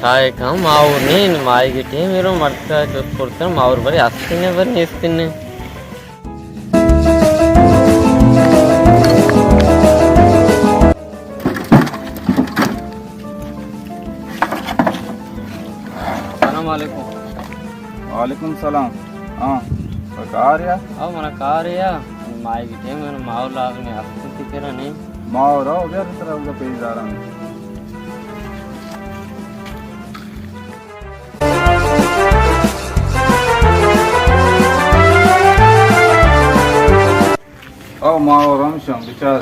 کائے کم ماور نین، مائی گٹی میرو مرد کا جو پرسر ماور بری آستین ہے، بری نیستین ہے۔ السلام علیکم۔ وعلیکم السلام۔ ہاں، تو کار یا؟ او منا کار یا، مائی گٹی میرو ماور لازمی آستین تھی کرا نہیں۔ ماور او بیا ترا اوگا پیش داران۔ او ماور ہم شم بچار۔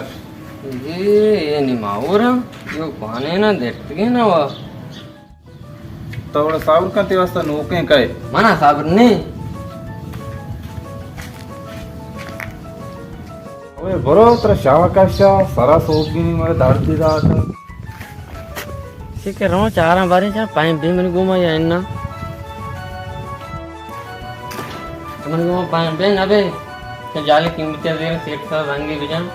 اے، اے نی ماور ہم، یو کوانے نا درتگے نا وا۔ تو وڑا صبر کن، تی واسطہ نوکیں کئے۔ منا صبر نہیں۔ اوے برو، ترا شاہ کشا، سرا سوگی نہیں، مارے درد دی داتا۔ چی کہ روں چاراں باریں چا پائیں بے من گوما یا انا۔ من گوما پائیں بے نہ بے۔ کہ جالے قیمتی زیر سیٹ کا رنگی بجان۔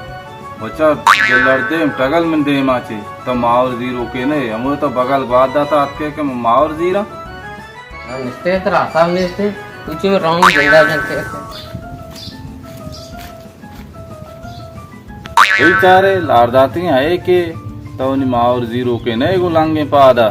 بچا، جلڑ دیم، ٹگل من دیما چے۔ تو ماور زیرو کے نہیں، ہمو تو بغل گواد داتا اتکے کہ من ماور زیرا۔ ہم نشتے ترا حساب نشتے، تو چی میں رونگ زندہ جنتے۔ اے چارے، لارداتیں اے کہ تو نی ماور زیرو کے نئے گو لانگیں پادا۔